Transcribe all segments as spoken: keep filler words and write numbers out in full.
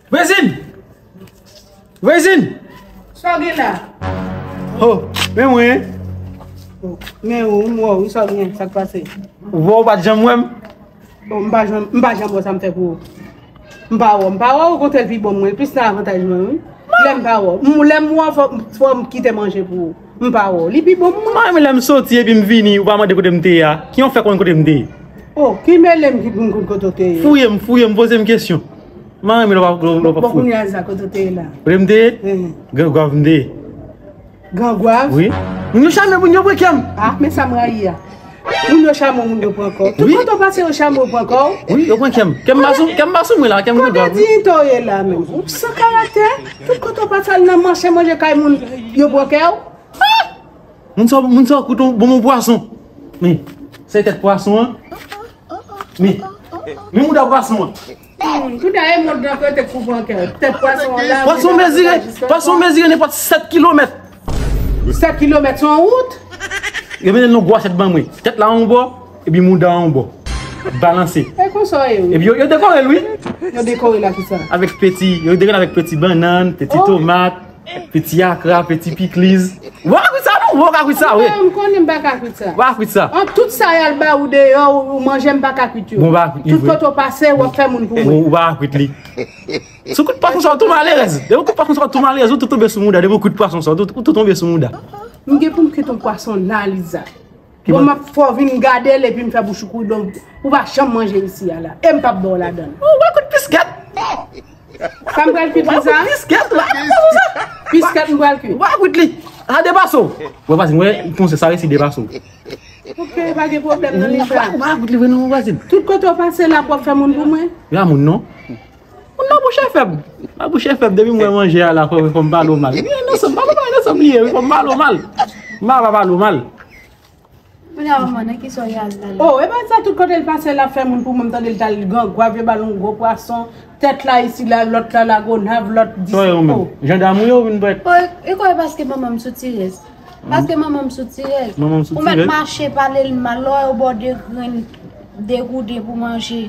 Vwezin! Vwezin! Sa w gen la? Oh, men mwen. Men ou, m wè w, sa w gen, sa k pase? Ou wè, ou pa t janm wè m? Bon, m pa janm, m pa janm wè sa m fè pou ou. M pa wè w, m pa wè w, okontrè l pi bon mwen, l plis nan avantaj mwen, wi. Lè m pa wè w, m, lè m wè w, fò, fò m kite manje pou ou. M pa wè w, li pi bon mwen. Mwen, lè m soti epi m vini, ou pa mande kote m te ye a. Ki yon fè konn kote m te ye? Oh, ki mele m ki pou m konn kote w te ye? Fouye m, fouye m, poze m kesyon. Mwen renmen lè w pa, lè w, lè w pa fouye. Bon, kounye a sa, kote w te ye la? Kote m te ye? Grangwav m te ye. Grangwav? Wi. Moun yo chame moun yo pran kè m. Ah, men sa m rayi a. Moun yo chame moun yo pran kò w. Tout kote w pase yo chame yo pran kò w. Wi, yo pran kè m. Kè m pa sou, kè m pa sou mwen la, kè m grangwav. Kote diyite w ye la menm? Ou san karaktè. Tout kote w pase al nan mache manje kay moun, yo pran kè w. Moun sa, moun sa kout yon bon pwason. Men, se tèt pwason an. Men, men mouda pwason an. Tout a e mond nan kote kou pran kè. Tèt pwason an la. Pwason mezire, pwason mezire nenpòt sèt kilomèt. Sèt kilomèt se yon wout? Yo mete yon gwo asyèt ban mwen. Tèt la yon bò, epi mouda yon bò. Balanse. E konsa w ye, wi. Epi yo, yo dekore l, wi. Yo dekore l ak kisa? Avèk peti, yo dekore l avèk peti bannann, peti tomat. Peti akra, peti pikliz. Ou pa ka kwit sa non, ou pa ka kwit sa, wi. M konnen m pa ka kwit sa. Ou pa ka kwit sa. An tout sa y al ba ou deyò, ou, ou manje, m pa ka kwit yo. Bon, ou pa ka kwit li vre. Tout kote w pase, w ap fè moun pou mwen. Ou, ou pa ka kwit li. Sou kout pwason sa, ou tou malerèz. Depi kout pwason sa, ou tou malerèz, ou tou tonbe sou mouda. Depi kout pwason sa, ou tou, ou tou tonbe sou mouda. M gen pou m kite yon pwason la, Liza. Bon, m ap fè w vin gade l epi m fè bouch ou kouri, donk ou pa janm manje isi a la. E m p ap ba w ladan l. Ou pa kout piskèt. Sa m pral kwit li sa? Ou pa kout piskèt, ou pa kout sa. Piskèt m pral kwit. Ou pa kout li. Sa depase w. Bon, vwazin, mwen, m panse sa resi depase w. Ok, pa gen pwoblèm nan li sa. Ou pa kout li vre non, vwazin. Tout kote w pase la, w ap fè moun pou mwen. Ya moun non. Moun nan bouch e fèb. Nan bouch e fèb, depi m wè manje a la, fò, fò m pale w mal. Wi, nan sanm, pa, pa, nan sanm li ye, wi, fò m pale w mal. M pa, pa pale w mal. Kounye a, manman, nan kisa w ye al la? Oh, e pa sa, tout kote l pase, l ap fè moun pou mwen, m tande l t al Grangwav, yo ba l yon gwo pwason, tèt la isi la, lòt la Lagonav, lòt disi. Sa w ye ou menm? Jandam ou ye ou vin prèt? Oh, e, e kwè paske manman m sou Tirèz. Paske manman m sou Tirèz. Manman m sou Tirèz. Ou mèt mache pale l mal, lè w wè yo ba w de grenn degouden pou manje.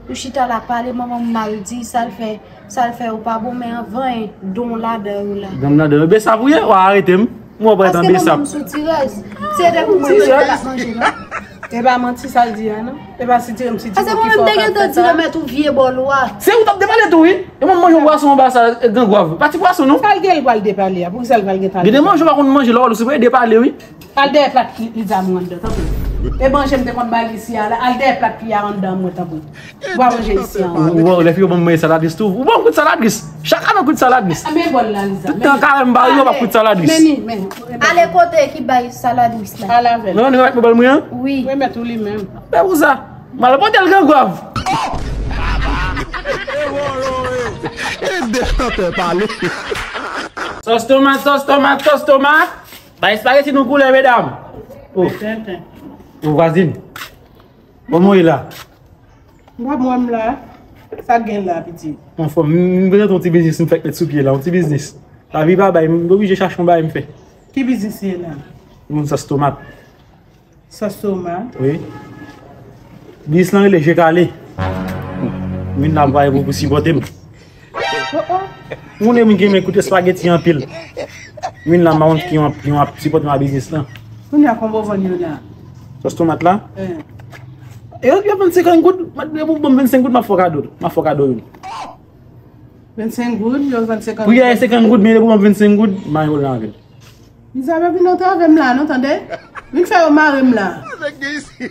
Ou chita la pale manman m mal, di sa l fè, sa l fè yo pa bon, men anvan don ladan yo la. Don ladan yo. Besap ou ye, w a arete m. Mwen pa etan besap. Paske manman m sou Tirèz. Se depi mwen menm ki pa manje non. E pa manti sa l di a non. E pa sitire m sitire ki fè w ka fè sa. Paske mwen menm te gentan di remèt ou vye bòl ou a. Se ou t ap depale tou wi. E mwen manje yon pwason anba sa, e, Grangwav. Pa ti pwason non. Sa l gen l pral depale a? Poukisa l pral gentan al depale? Gen de manje ou pa konn manje lè w al sou premye depale wi. Al dèyè plat li, li di a mwen anndan, tanpri. E manje m te konn ba l isi a la, al dèyè plat li a anndan mwen, tanpri. Ou pa manje isi a ankò. Ou, ou, lè fi yo ban m manje salad ris tou. Ou ban m kout salad ris. Chak ane kout salad ris. A, men bòl la, Liza. Tout tan kare m ba yo, pa kout salad ris. Men ni, men. Ale kote ki bay salad ris la? Al avè l. Non, nou remèt mwen bòl mwen an? Wi. Remèt ou li menm. Men pou sa. M al pote l Grangwav. E de chantè pale. Sòs tomat, sòs tomat, sòs tomat. Bay espageti nou koulè, medam. Oh. Tenten. Oh, vwazin. Kòman w ye la? M pa bon, m la. Sa k gen la, pitit? Anfòm, m, m bezwen yon ti biznis m fèk met sou pye la, yon ti biznis. Lavi pa bay, m oblije chache yon bagay m fè. Ki biznis li ye la? Yon sòs tomat. Sòs tomat? Wi. Biznis lan rele Je Kale. M vin la pou, pou, pou sipòte m. Oh, oh. Moun e moun ki renmen koute espageti anpil. Vin la, m pa konn ki yon, ki yon ap sipòte m a biznis lan. Kounye a, konbyen w vann yo la? Sòs tomat la? Eh. Yo, yo vann senkant goud, m ap, depi w ban m vennsenk goud, m ap fè w kado. M ap fè w kado youn. Vennsenk goud, yo vann senkant goud. Pri a e senkant goud, men depi w ban m vennsenk goud, m pa gen pwoblèm avè l. Mizè, pa vin antrave m la non, tande? Vin fè yo mare m la.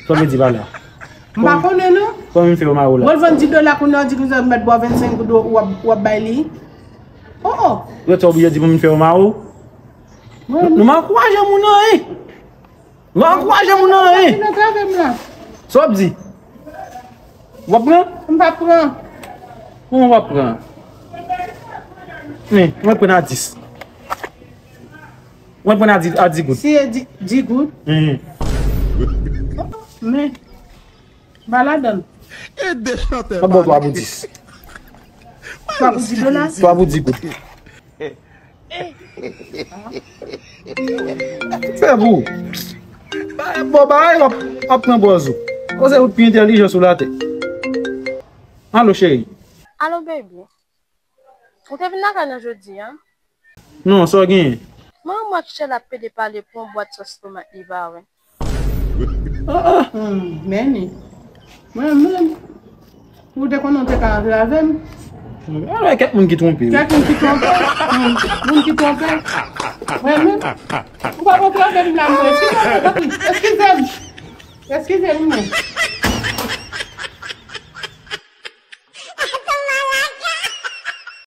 Sa w vle di pa la? M pa konnen non. Kòman vin fè yo mare w la? Mwen vann di dola kounye a, w di kounye a m mèt ba w vennsenk goud, w ap, w ap bay li. Oh, oh. Yo te oblije di pou m vin fè yo mare w? Nou, nou ankouraje moun anyen. Nou ankouraje moun anyen. Vin antrave m la. Sa w ap di? W ap pran? M pa pran. Kòman w ap pran? Men, mwen pran a dis. Mwen pran a di, a di goud. Si e di, di goud? Mhm. Men, ba ladan l. E de chantè. Mwen ba w twa pou dis. Twa pou di dola? Twa pou di goud. Fè pou. Ba, bon, bagay w ap, w ap pran pòz ou. Koze ou pi entèlijan sou latè. Alo, cheri. Alo, baby. Ou te vin lakay nan jodi a? Non, sa w genyen? Mwen wè Michel ap pede pale pou yon bwat sòs tomat li pa wè. Ah, ah. Hmm, men ni. Mwen menm. Ou te konnen w te ka antrave m. Alò, kèk moun ki twonpe wi. Kèk moun ki twonpe. Hmm, moun ki twonpe. Mwen menm. Ou pa antrave m la, mwen. Eskize m, tanpri. Eskize m. Eskize m, mwen.